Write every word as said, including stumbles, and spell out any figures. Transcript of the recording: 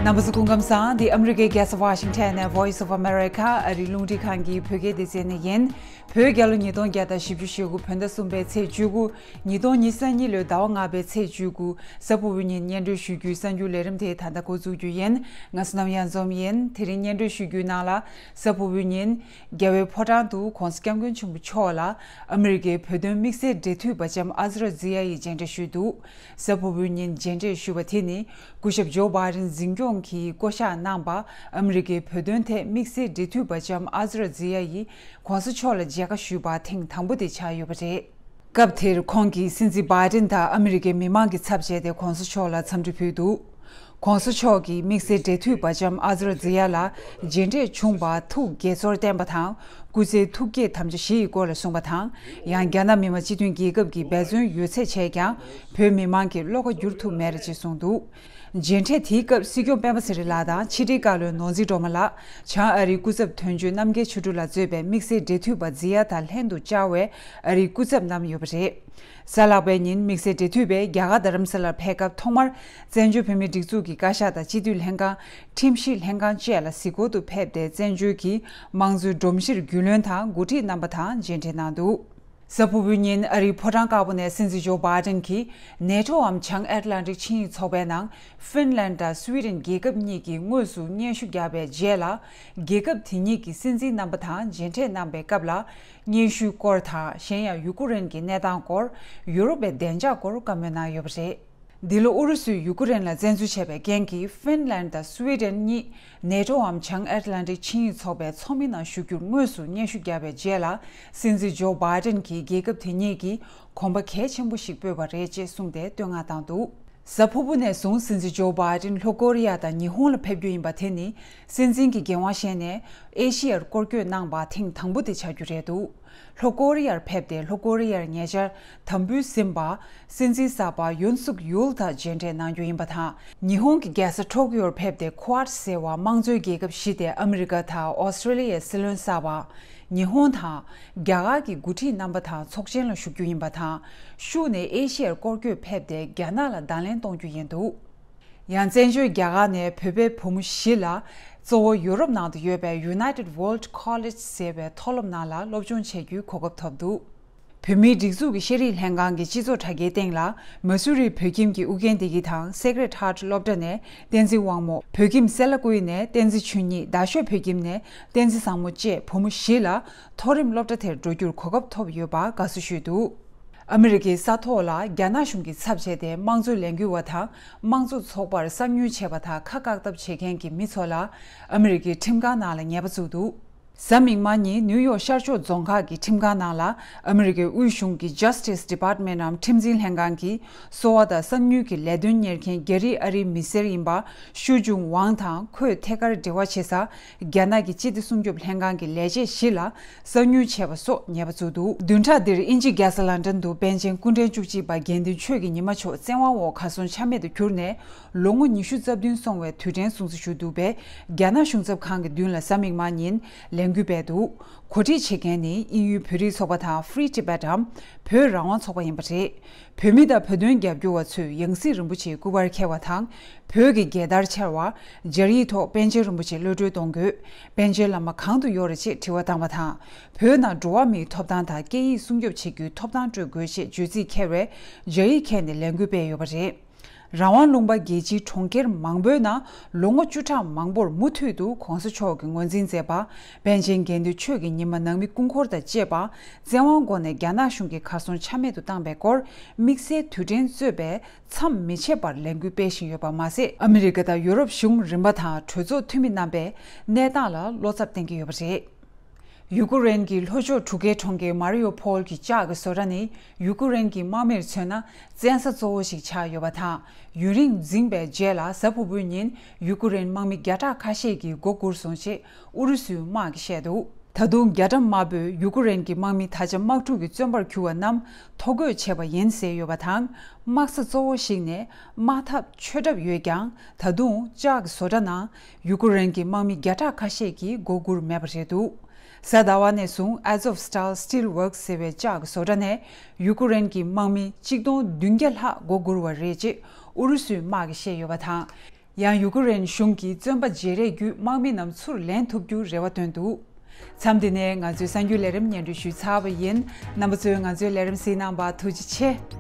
རྣམ་པ་ཚོ་སྐུ་ཁམས་བཟང་། འདི་ཨ་མི་རི་ཀའི་རྒྱལ་ས་ཝ་ཤིང་ཊོན་ནས་Voice of America ཨ་རིའི་རླུང་འཕྲིན་ཁང་གི་བོད་སྐད་སྡེ་ཚན་ནས་ཡིན། བོད་རྒྱལ་ལོ་ཉིས་སྟོང་བརྒྱ་དང་བཞི་བཅུ་ཞེ་དགུ་བོད་ཟླ་གསུམ་པའི་ཚེས་བཅུ་དགུ། ཉིས་སྟོང་ཉི་ཤུ་རྩ་གཉིས་ལོའི་ཟླ་བ་ལྔ་པའི་ཚེས་བཅུ་དགུ། གཟའ་ཕུར་བུའི་ཉིན་སྙན་སྒྲོན་ཞུ་རྒྱུའི་གསར་འགྱུར་ལས་རིམ་དེ་ད་ལྟ་འགོ་འཛུགས་རྒྱུ་ཡིན། ང་བསོད་ནམས་གཡང་འཛོམས་ཡིན། དེ་རིང་སྙན་སྒྲོན་ཞུ་རྒྱུའི་ནང་ལ། གཟའ་ཕུར་བུའི་ཉིན། རྒྱལ་བའི་ཕོ་བྲང་དུ་༸གོང་ས་༸སྐྱབས་མགོན་ཆེན་པོ་མཆོག་ལ་ཨ་མི་རི་ཀའི་བོད་དོན་དམིགས་བསལ་འབྲེལ་མཐུད་པ་ལྕམ་ཨ་ཛི་ར་ཛི་ཡ་ཡིས་མཇལ་འཕྲད་ཞུས་འདུག་གཟའ་ཕུར་བུའི་ཉིན་མཇལ་འཕྲད་ཞུས་པ་དེ་ནི། སྐུ་ཞབས་ཇོ་བྷའི་ཌེན་འཛིན་སྐྱོང་གིས་བསྐོ་གཞག་གནང་པ། ཨ་མི་རི་ཀའི་བོད་དོན་ཐད་དམིགས་བསལ་འབྲེལ་མཐུད་པ་ལྕམ་ཨ་ཛི་ར་ཛི་ཡ་ཡིས་༸གོང་ས་མཆོག་ལ་མཇལ་ཁ་ཞུས་པ་ཐེངས་དང་པོ་དེ་ཆགས་ཡོད་པ་རེད། སྐབས་དེར་ཁོང་གིས་སྲིད་འཛིན་བྷའི་ཌེན་དང་ཨ་མི་རི་ཀའི་མི་མང་གི་ཚབ་བྱས་ཏེ་༸གོང་ས་མཆོག་ལ་འཚམས་འདྲི་ཕུལ་འདུག ༸གོང་ས་མཆོག་གིས་དམིགས་བསལ་འབྲེལ་མཐུད་པ་ལྕམ་ཨ་ཛི་ར་ཛི་ཡ་ལ་མཇལ་འཕྲད་བྱུང་བར་ཐུགས་དགྱེས་ཚོར་བསྟན་པ་དང་། སྐུ་ཚེའི་ཐུགས་བསྐྱེད་དམ་བཅའ་བཞི་ཡི་སྐོར་ལ་གསུངས་པ་དང་། ཡང་རྒྱ་ནག་མི་དམངས་སྤྱི་མཐུན་རྒྱལ་ཁབ་ཀྱི་འབད་བརྩོན་ཡོད་ཚད་བྱས་ཀྱང་བོད་མི་མང་གི་བློ་ཁ་བསྒྱུར་ཐུབ་མེད་རེད་ཅེས་གསུངས་འདུག་མཇལ་འཕྲད་དེའི་སྐབས་སྲིད་སྐྱོང་སྤེན་པ་ཚེ་རིང་ལགས་དང་ཕྱི་དྲིལ་བཀའ་བློན་ནོར་འཛིན་སྒྲོལ་མ་ལགས། བྱང་ཨ་རིའི་སྐུ་ཚབ་དོན་གཅོད་རྣམ་རྒྱལ་ཆོས་སྒྲོན་ལགས་གཙོས་པའི་དམིགས་བསལ་འབྲེལ་མཐུད་པ་ཛི་ཡ་དང་ལྷན་དུ་བཅར་བའི་ཨ་རིའི་སྐུ་ཚབ་རྣམས་ཡོད་པ་རེད། གཟའ་ལྷག་པའི་ཉིན་དམིགས་བསལ་འབྲེལ་མཐུད་པས་རྒྱ་གར་རྡ་རམ་ས་ལར་ཕེབས་སྐབས་ཐོག་མར་བཙན་བྱོལ་བོད་མིའི་སྒྲིག་འཛུགས་ཀྱི་བཀའ་ཤག་དང་སྤྱི་འཐུས་ལྷན་ཁང་། ཁྲིམས་ཞིབ་ལྷན་ཁང་བཅས་ལ་གཟིགས་སྐོར་དུ་ཕེབས་ཏེ་བཙན་བྱོལ་གྱི་དམངས་གཙོའི་སྒྲོམ་གཞིར་རྒྱུས་ལོན་དང་འགོ་ཁྲིད་རྣམ་པ་དང་མཇལ་འཕྲད་གནང་འདུག་གཟའ་ཕུར་བུའི་ཉིན་ཨ་རིའི་ཕོ་བྲང་དཀར་པོ་ནས་སྲིད་འཛིན་ཇོ་བྷའི་ཌེན་གྱིས་ནེ་ཊོའམ་བྱང་ཨེཊ་ལན་ཊིག་ཆིངས་ཡིག་ཚོགས་པའི་ནང་ཧྥིན་ལན་དང་སུའི་ཌེན་རྒྱལ་ཁབ་གཉིས་ཀྱིས་དངོས་སུ་སྙན་ཞུ་བརྒྱབ་པའི་རྗེས་ལ། རྒྱལ་ཁབ་དེ་གཉིས་ཀྱི་སྲིད་འཛིན་རྣམ་པ་དང་མཇལ་འཕྲད་གནང་པའི་སྐབས་ལ། སྙན་ཞུའི་སྐོར་དང་གཞན་ཡང་ཡུ་ཀུ་རེན་གྱི་གནས་སྟངས་སྐོར། ཡུ་རོབ་པའི་བདེ་འཇགས་སྐོར་བཀའ་མོལ་གནང་ཡོད་པ་རེད། འདི་ལོ་ཨུ་རུ་སུས་ཡུ་ཀུ་རེན་ལ་བཙན་འཛུལ་བྱས་པའི་རྐྱེན་གྱིས་ཧྥིན་ལན་དང་སུའེ་ཌེན་གཉིས་ནེ་ཊོའམ་བྱང་ཨེཊ་ལན་ཊིག་ཆིངས་ཡིག་ཚོགས་པའི་ཚོགས་མི་ནང་ཞུགས་རྒྱུར་དངོས་སུ་སྙན་ཞུ་བརྒྱབ་པའི་རྗེས་ལ། སྲིད་འཛིན་ཇོ་བྷའི་ཌེན་གྱིས་རྒྱལ་ཁབ་དེ་གཉིས་ཀྱིས་གོམ་པ་གལ་ཆེན་པོ་ཞིག་སྤོས་པ་རེད་ཅེས་གསུངས་ཏེ་བསྟོད་བསྔགས་བཏང་འདུག་གཟའ་ཕུར་བུ་ནས་བཟུང་སྲིད་འཛིན་ཇོ་བྷའི་ཌེན་ལྷོ་ཀོ་རི་ཡ་དང་ཉི་ཧོང་ལ་ཕེབས་རྒྱུ་ཡིན་པ་དེ་ནི་སྲིད་འཛིན་གྱི་འགན་དབང་བཞེས་ནས་ཨེ་ཤི་ཡར་སྐོར་སྐྱོད་གནང་པ་ཐེངས་དང་པོ་དེ་ཆགས་རྒྱུ་རེད་འདུག་ལྷོ་ཀོ་རི་ཡར་ཕེབས་ཏེ་ལྷོ་ཀོ་རི་ཡར་ཉེ་ཆར་དམ་འབུལ་ཟིན་པ། སྲིད་འཛིན་གསར་པ་ཡོན་སུག་ཡུལ་དང་མཇལ་འཕྲད་གནང་རྒྱུ་ཡིན་པ་དང་། ཉི་ཧོང་གི་རྒྱལ་ས་ཊོ་ཀི་ཡོར་ཕེབས་ཏེ་ཁོ་ཨར་ཟེར་བ་དམངས་གཙོའི་རྒྱལ་ཁབ་བཞི་སྟེ་ཨ་མི་རི་ཀ་དང་ཨོ་སི་ཀྲེ་ལི་ཡའི་སྲིད་བློན་གསར་པ། ཉི་ཧོང་དང་རྒྱ་གར་གྱི་འགོ་ཁྲིད་རྣམ་པ་དང་ཚོགས་ཆེན་ལ་ཞུགས་རྒྱུ་ཡིན་པ་དང་། ཤུགས་ནས་ཨེ་ཤི་ཡར་སྐོར་སྐྱོད་ཕེབས་ཏེ་རྒྱ་ནག་ལ་གདན་ལེན་གཏོང་རྒྱུ་ཡིན་འདུག་ཡང་བཙན་བྱོལ་རྒྱ་གར་ནས་བོད་པའི་བུ་མོ་བཞི་ལ་གཙོ་བོ་ཡོ་རོབ་ནང་དུ་ཡོད་པའི་United World College ཟེར་བའི་མཐོ་སློབ་ནང་ལ་སློབ་སྦྱོང་བྱེད་རྒྱུའི་གོ་སྐབས་ཐོབ་འདུག་བོད་མིའི་སྒྲིག་འཛུགས་ཀྱི་ཤེས་རིག་ལྷན་ཁང་གི་སྤྱི་ཚོགས་དྲ་རྒྱའི་སྟེང་ལ་མ་སུ་རིའི་བོད་ཁྱིམ་གྱི་ཨུ་རྒྱན་བདེ་སྐྱིད་དང་Sacred Heart སློབ་གྲྭ་ནས་བསྟན་འཛིན་དབང་མོ། བོད་ཁྱིམ་སེ་ལ་ཀུའི་ནས་བསྟན་འཛིན་ཆོས་ཉིད། རྡ་ཤོད་བོད་ཁྱིམ་ནས་བསྟན་འཛིན་བཟང་མོ་བཅས་བུ་མོ་བཞི་ལ་མཐོ་རིམ་སློབ་གྲྭ་དེར་འགྲོ་རྒྱུར་གོ་སྐབས་ཐོབ་ཡོད་པར་དགའ་བསུ་ཞུས་འདུག་ཨ་མི་རི་ཀའི་ས་ཐོག་ལ་རྒྱ་ནག་གཞུང་གི་ཚབ་བྱས་ཏེ་དམངས་གཙོའི་ལས་འགུལ་བ་དང་དམངས་གཙོ་ཚོགས་པར་གསང་ཉུལ་བྱས་པ་དང་ཁ་བཀག་ཐབས་བྱེད་མཁན་གྱི་མི་ཚོ་ལ་ཨ་མི་རི་ཀའི་ཁྲིམས་ཁང་ནང་ལ་ཉེས་པ་བཙུགས་འདུག་གཟའ་མིག་དམར་ཉིན་ནིའུ་ཡོག་ཤར་ཕྱོགས་རྫོང་ཁག་གི་ཁྲིམས་ཁང་ནང་ལ་ཨ་མི་རི་ཀའི་དབུས་གཞུང་གི་Justice Department ནམ་ཁྲིམས་འཛིན་ལྷན་ཁང་གིས་གསོ་བ་དང་གསང་ཉུལ་གྱི་ལས་དོན་གཉེར་མཁན་རྒྱ་རིགས་ཨ་རིའི་མི་སེར་ཡིན་པ་ཤུ་ཅུང་ཝང་དང་ཁོས་ཐད་ཀར་འབྲེལ་བ་བྱེད་ས། རྒྱ་ནག་གི་སྤྱི་བདེ་སྲུང་སྐྱོབ་ལྷན་ཁང་གི་ལས་བྱེད་བཞི་ལ་གསང་ཉུལ་བྱས་པ་སོགས་ཉེས་པ་བཙུགས་འདུག་བདུན་ཕྲག་འདིར་དབྱིན་ཇིའི་རྒྱལ་ས་ལན་ཀྲན་དུ་པཎ་ཆེན་སྐུ་ཕྲེང་བཅུ་གཅིག་པ་དགེ་འདུན་ཆོས་ཀྱི་ཉི་མ་མཆོག་བཙན་དབང་འོག་གར་སོང་ཆ་མེད་དུ་གྱུར་ནས་ལོ་ངོ་ཉི་ཤུ་རྩ་བདུན་སོང་བའི་དུས་དྲན་སྲུང་བརྩི་ཞུ་འདུག་པས་རྒྱ་ནག་གཞུང་ཚབ་ཁང་གི་མདུན་ལ་གཟའ་མིག་དམར་ཉིན་ལས་འགུལ་སྤེལ་འདུག་གོ་སྒྲིག་བྱེད་མཁན་ནི་དབྱིན་ཡུལ་བོད་རིགས་ཚོགས་པ་དང་Free Tibet འམ་བོད་རང་དབང་ཚོགས་པ་ཡིན་པ་རེད། བོད་མི་དང་བོད་དོན་རྒྱབ་སྐྱོར་བ་ཚོས་ཡང་སྲིད་རིན་པོ་ཆེའི་སྐུ་པར་འཁྱེར་བ་དང་། བོད་ཀྱི་རྒྱལ་དར་འཕྱར་བ། སྦྱར་ཡིག་ཐོག་པཎ་ཆེན་རིན་པོ་ཆེ་གློད་བཀྲོལ་གཏོང་དགོས། པཎ་ཆེན་བླ་མ་གང་དུ་ཡོད་རེད་ཅེས་དྲི་བ་བཏང་བ་དང་། བོད་ནང་འགྲོ་བ་མིའི་ཐོབ་ཐང་དང་སྐད་ཡིག་སྲུང་སྐྱོབ་བྱེད་རྒྱུའི་ཐོབ་ཐང་སྤྲོད་དགོས་ཞེས་བརྗོད་ཚིག་འཁྱེར་བའི་སྦྱར་ཡིག་འཁྱེར་ནས་ལས་འགུལ་སྤེལ་ཡོད་པ་རེད། རང་དབང་ལུང་པ་རྒྱལ་སྤྱིའི་གྲོང་ཁྱེར་མང་པོའི་ནང་ལོ་ངོ་བཅུ་ཕྲག་མང་པོར་མུ་མཐུད་དུ་གོང་ས་མཆོག་གི་ངོས་འཛིན་མཛད་པ། པཎ་ཆེན་དགེ་འདུན་ཆོས་ཀྱི་ཉི་མ་ནང་མི་སྐུ་འཁོར་དང་བཅས་པ་བཙན་དབང་སྒོ་ནས་རྒྱ་ནག་གཞུང་གིས་གར་སོང་ཆ་མེད་དུ་བཏང་པའི་སྐོར་དམིགས་བསལ་དུས་དྲན་གཙོས་པའི་མཚམས་མི་ཆད་པར་ལས་འགུལ་སྤེལ་བཞིན་ཡོད་པ་མ་ཟད། ཨ་མི་རི་ཀ་དང་ཡོ་རོབ་གཞུང་རིམ་པ་དང་གྲོས་ཚོགས་འཐུས་མི་རྣམ་པས་གནས་སྟངས་ལ་བློ་འཚབ་བསྟན་གྱི་ཡོད་པ་རེད། ཡུ་ཀུ་རེན་གྱི་ལྷོ་ཕྱོགས་གྲུ་ཁའི་གྲོང་ཁྱེར་མ་རི་ཡོ་ཕོལ་གྱི་ལྕགས་ཀྱི་བཟོ་གྲྭ་ནི་ཡུ་ཀུ་རེན་གྱི་དམག་མིར་མཚོན་ན་བཙན་ས་གཙོ་བོ་ཞིག་ཆགས་ཡོད་པ་དང་། ཡུན་རིང་འཛིངས་པའི་རྗེས་ལ་གཟའ་ཕུར་བུའི་ཉིན་ཡུ་ཀུ་རེན་དམག་མི་བརྒྱ་ཕྲག་ཁ་ཤས་ཀྱིས་མགོ་སྒུར་སོང་ཞེས་ཨུ་རུ་སུའི་དམག་གིས་བཤད་འདུག་ད་དུང་རྒྱ་གྲམ་དམར་པོས་ཡུ་ཀུ་རེན་གྱི་དམག་མི་ད་ཆ་དམག་འཁྲུག་གི་བཙོན་པར་གྱུར་བ་རྣམས་ཐོ་འགོད་བྱས་པ་ཡིན་ཟེར་ཡོད་པ་དང་། དམག་ས་གཙོ་བོ་ཞིག་ནས་དམག་འཐབ་མཆོད་གྲབས་ཡོད་ཀྱང་། ད་དུང་ལྕགས་ཀྱི་བཟོ་གྲྭ་ནང་ཡུ་ཀུ་རེན་གྱི་དམག་མི་བརྒྱ་ཕྲག་ཁ་ཤས་ཀྱིས་མགོ་སྒུར་མེད་པ་རེད་འདུག་གཟའ་ཟླ་བ་ནས་བཟུང་Azovstal Steelworks ཟེར་བའི་ལྕགས་ཀྱི་བཟོ་གྲྭ་ནས་ཡུ་ཀུ་རེན་གྱི་དམག་མི་གཅིག་སྟོང་བདུན་བརྒྱ་ལྷག་མགོ་སྒུར་བ་རེད་ཅེས་ཨུ་རུ་སུའི་དམག་གིས་བཤད་ཡོད་པ་དང་། ཡང་ཡུ་ཀེ་རེན་གཞུང་གིས་བཙོན་པ་བརྗེ་རེས་བརྒྱུད་དམག་མི་རྣམས་ཚུར་ལེན་ཐུབ་རྒྱུར་རེ་བ་བཏོན་འདུག་མཚམས་འདི་ནས་ང་ཚོའི་གསར་འགྱུར་ལས་རིམ་སྙན་སྒྲོན་ཞུས་ཚར་བ་ཡིན། རྣམ་པ་ཚོས་ང་ཚོའི་ལས་རིམ་གཟིགས་གནང་བར་ཐུགས་རྗེ་ཆེ།